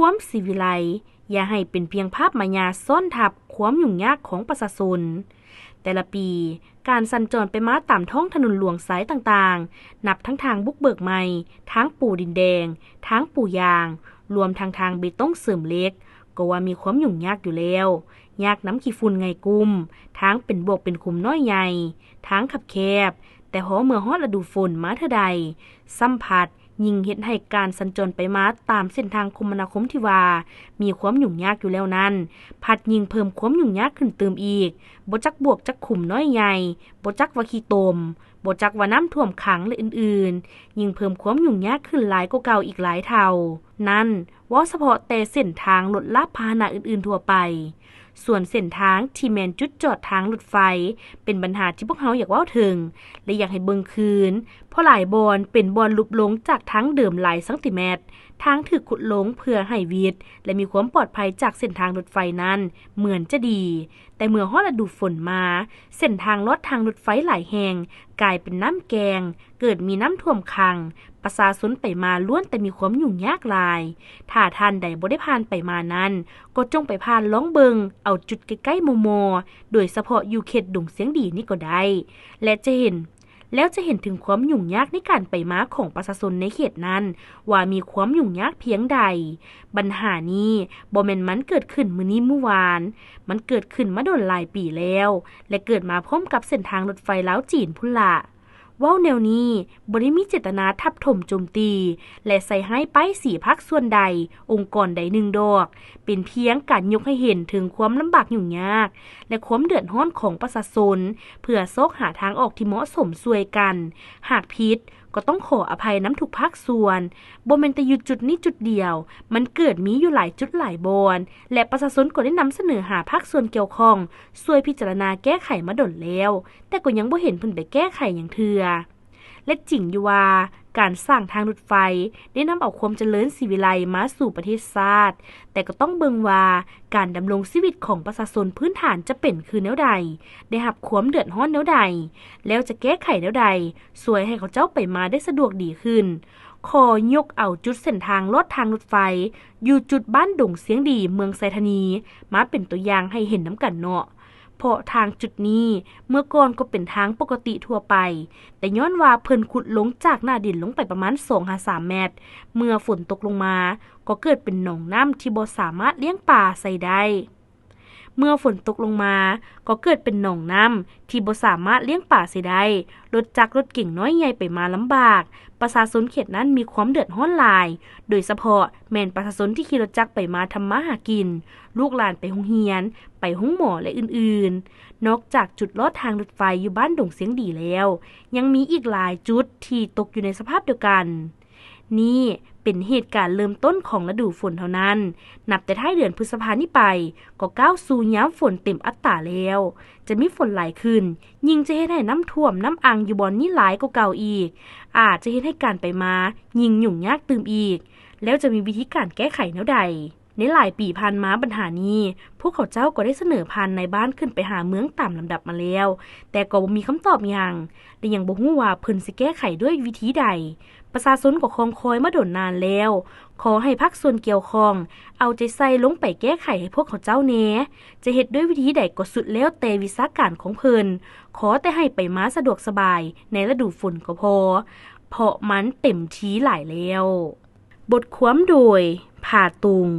ຄວາມສີວິໄລ ຢ່າໃຫ້ເປັນພຽງພາບມາຍາຊ້ອນທັບຄວາມຫຍຸ້ງຍາກຂອງປະຊາຊົນ. ແຕ່ລະປີ, ການສັນຈອນໄປມາຕາມທ້ອງຖະໜົນຫຼວງສາຍຕ່າງໆ, ນັບທັງທາງບຸກເບີກໃໝ່, ທາງປູດິນແດງ, ທາງປູຢາງ, ລວມທັງທາງເບຕົງເສີມເຫຼັກ, ກໍວ່າມີຄວາມຫຍຸ້ງຍາກຢູ່ແລ້ວ. ຍາກນຳຂີ້ຝຸ່ນໄງ່ກຸ້ມ, ທາງເປັນບວກເປັນຂຸມນ້ອຍໃຫຍ່, ທາງຄັບແຄບ, ແຕ່ພໍເມື່ອຮອດລະດູຝົນມາເທື່ອໃດ, ຊ້ຳພັດ ຍິ່ງເຮັດໃຫ້ການສັນຈອນໄປມາຕາມເສັ້ນທາງຄົມມະນາຄົມທີ່ວ່າມີຄວາມຫຍຸ້ງຍາກຢູ່ແລ້ວນັ້ນ ພັດຍິ່ງເພີ່ມຄວາມຫຍຸ້ງຍາກຂຶ້ນຕື່ມອີກ, ບໍ່ຈັກບວກຈັກຂຸມນ້ອຍໃຫຍ່, ບໍ່ຈັກວ່າຂີ້ຕົມ, ບໍ່ຈັກວ່ານ້ຳຖ້ວມຂັງ ແລະ ອື່ນໆ, ຍິ່ງເພີ່ມຄວາມຫຍຸ້ງຍາກຂຶ້ນຫຼາຍກວ່າເກົ່າອີກຫຼາຍເທົ່າ. ນັ້ນ ເວົ້າສະເພາະແຕ່ເສັ້ນທາງລົດລາພາຫະນະອື່ນໆທົ່ວໄປ. ສ່ວນເສັ້ນທາງທີ່ແມ່ນຈຸດຈອດທາງລົດໄຟ ເປັນບັນຫາທີ່ພວກເຮົາຢາກເວົ້າເຖິງ ແລະ ຢາກໃຫ້ເບິ່ງຄືນ, ເພາະຫຼາຍບ່ອນເປັນບ່ອນຫຼຸບລົງຈາກທາງເດີມຫຼາຍຊັງຕີແມັດ, ທາງຖືກຂຸດລົງເພື່ອໃຫ້ວິດ ແລະ ມີຄວາມປອດໄພຈາກເສັ້ນທາງລົດໄຟນັ້ນເໝືອນຈະດີ, ແຕ່ເມື່ອຮອດລະດູຝົນມາ, ເສັ້ນທາງລອດທາງລົດໄຟຫຼາຍແຫ່ງກາຍເປັນນ້ຳແກງ, ເກີດມີນ້ຳຖ້ວມຂັງ, ປະຊາຊົນໄປມາລ້ວນແຕ່ມີຄວາມຫຍຸ້ງຍາກຫຼາຍ. ຖ້າທ່ານໃດບໍ່ໄດ້ຜ່ານໄປມານັ້ນ, ກໍຈົ່ງໄປຜ່ານລອງເບິ່ງເອົາຈຸດໃກ້ໆມໍ່ໆ, ໂດຍສະເພາະຢູ່ເຂດດົງຊຽງດີນີ້ກໍໄດ້ ແລະ ຈະເຫັນ, ແລ້ວຈະເຫັນເຖິງຄວາມຫຍຸ້ງຍາກໃນການໄປມາຂອງປະຊາຊົນໃນເຂດນັ້ນ ວ່າມີຄວາມຫຍຸ້ງຍາກພຽງໃດ. ບັນຫານີ້ບໍ່ແມ່ນມັນເກີດຂຶ້ນມື້ນີ້ມື້ວານ, ມັນເກີດຂຶ້ນມາດົນຫຼາຍປີແລ້ວ ແລະ ເກີດມາພ້ອມກັບເສັ້ນທາງລົດໄຟລາວຈີນພຸ້ນລະ. ເວົ້າແນວນີ້ບໍ່ໄດ້ມີເຈດຕະນາທັບຖົມໂຈມຕີ ແລະ ໃສ່ຮ້າຍປ້າຍສີພາກສ່ວນໃດ, ອົງກອນໃດໜຶ່ງດອກ, ເປັນພຽງການຍົກໃຫ້ເຫັນເຖິງຄວາມລຳບາກຫຍຸ້ງຍາກ ແລະ ຄວາມເດືອດຮ້ອນຂອງປະຊາຊົນ ເພື່ອຊອກຫາທາງອອກທີ່ເໝາະສົມຊ່ວຍກັນ. ຫາກຜິດ ກໍຕ້ອງຂໍອະໄພນຳທຸກພາກສ່ວນ. ບໍ່ແມ່ນແຕ່ຢູ່ຈຸດນີ້ຈຸດດຽວ, ມັນເກີດມີຢູ່ຫຼາຍຈຸດຫຼາຍບ່ອນ ແລະ ປະຊາຊົນກໍໄດ້ນຳສະເໜີຫາພາກສ່ວນກ່ຽວຂ້ອງ ຊ່ວຍພິຈາລະນາແກ້ໄຂມາດົນແລ້ວ, ແຕ່ກໍຍັງບໍ່ເຫັນເພິ່ນໄປແກ້ໄຂຫຍັງເທື່ອ. ແລະ ຈິງຢູ່ວ່າ ການສ້າງທາງລົດໄຟໄດ້ນຳເອົາຄວາມຈະເລີນສີວິໄລມາສູ່ປະເທດຊາດ, ແຕ່ກໍຕ້ອງເບິ່ງວ່າການດຳລົງຊີວິດຂອງປະຊາຊົນພື້ນຖານຈະເປັນຄືແນວໃດ, ໄດ້ຮັບຄວາມເດືອດຮ້ອນແນວໃດ, ແລ້ວຈະແກ້ໄຂແນວໃດ ຊ່ວຍໃຫ້ເຂົາເຈົ້າໄປມາໄດ້ສະດວກດີຂຶ້ນ. ຂໍຍົກເອົາຈຸດເສັ້ນທາງລອດທາງລົດໄຟ ຢູ່ຈຸດບ້ານດົງຊຽງດີ ເມືອງໄຊທານີ ມາເປັນຕົວຢ່າງໃຫ້ເຫັນນຳກັນເນາະ. ເພາະທາງຈຸດນີ້ເມື່ອກ່ອນກໍເປັນທາງປົກກະຕິທົ່ວໄປ, ແຕ່ຍ້ອນວ່າເພິ່ນຂຸດລົງຈາກໜ້າດິນລົງໄປປະມານສອງຫາສາມແມັດ, ເມື່ອຝົນຕົກລົງມາກໍເກີດເປັນໜອງນ້ຳທີ່ບໍ່ສາມາດລ້ຽງປາໃສ່ໄດ້. ເມື່ອຝົນຕົກລົງມາກໍເກີດເປັນໜອງນ້ຳທີ່ບໍ່ສາມາດລ້ຽງປາໃສ່ໄດ້, ລົດຈັກລົດເກັງນ້ອຍໃຫຍ່ໄປມາລຳບາກ, ປະຊາຊົນເຂດນັ້ນມີຄວາມເດືອດຮ້ອນຫຼາຍ, ໂດຍສະເພາະແມ່ນປະຊາຊົນທີ່ຂີ່ລົດຈັກໄປມາທຳມາຫາກິນ, ລູກຫຼານໄປໂຮງຮຽນ, ໄປໂຮງໝໍ ແລະ ອື່ນໆ. ນອກຈາກຈຸດລອດທາງລົດໄຟຢູ່ບ້ານດົງຊຽງດີແລ້ວ, ຍັງມີອີກຫຼາຍຈຸດທີ່ຕົກຢູ່ໃນສະພາບດຽວກັນ. ນີ້ເປັນເຫດການເລີ່ມຕົ້ນຂອງລະດູຝົນເທົ່ານັ້ນ. ນັບແຕ່ທ້າຍເດືອນພຶດສະພານີ້ໄປ, ກໍກ້າວສູ່ຍາມຝົນເຕັມອັດຕາແລ້ວ. ຈະມີຝົນຫຼາຍຂຶ້ນ, ຍິ່ງຈະເຮັດໃຫ້ນ້ຳຖ້ວມນ້ຳອັ່ງຢູ່ບ່ອນນີ້ຫຼາຍກວ່າເກົ່າອີກ, ອາດຈະເຮັດໃຫ້ການໄປມາຍິ່ງຫຍຸ້ງຍາກຕື່ມອີກ. ແລ້ວຈະມີວິທີການແກ້ໄຂແນວໃດ? ໃນຫຼາຍປີຜ່ານມາບັນຫານີ້ ພວກເຂົາເຈົ້າກໍໄດ້ສະເໜີຜ່ານນາຍບ້ານຂຶ້ນໄປຫາເມືອງຕາມລຳດັບມາແລ້ວ, ແຕ່ກໍບໍ່ມີຄຳຕອບຫຍັງ ແລະ ຍັງບໍ່ຮູ້ວ່າເພິ່ນຊິແກ້ໄຂດ້ວຍວິທີໃດ. ປະຊາຊົນກໍຄອງຄອຍມາດົນນານແລ້ວ. ຂໍໃຫ້ພາກສ່ວນກ່ຽວຂ້ອງເອົາໃຈໃສ່ລົງໄປແກ້ໄຂໃຫ້ພວກເຂົາເຈົ້າແດ່. ຈະເຮັດດ້ວຍວິທີໃດກໍສຸດແລ້ວແຕ່ວິຊາການຂອງເພິ່ນ. ຂໍແຕ່ໃຫ້ໄປມາສະດວກສະບາຍໃນລະດູຝົນກໍພໍ, ເພາະມັນເຕັມທີຫຼາຍແລ້ວ. ບົດຄວາມໂດຍ ຜາຕຸງ.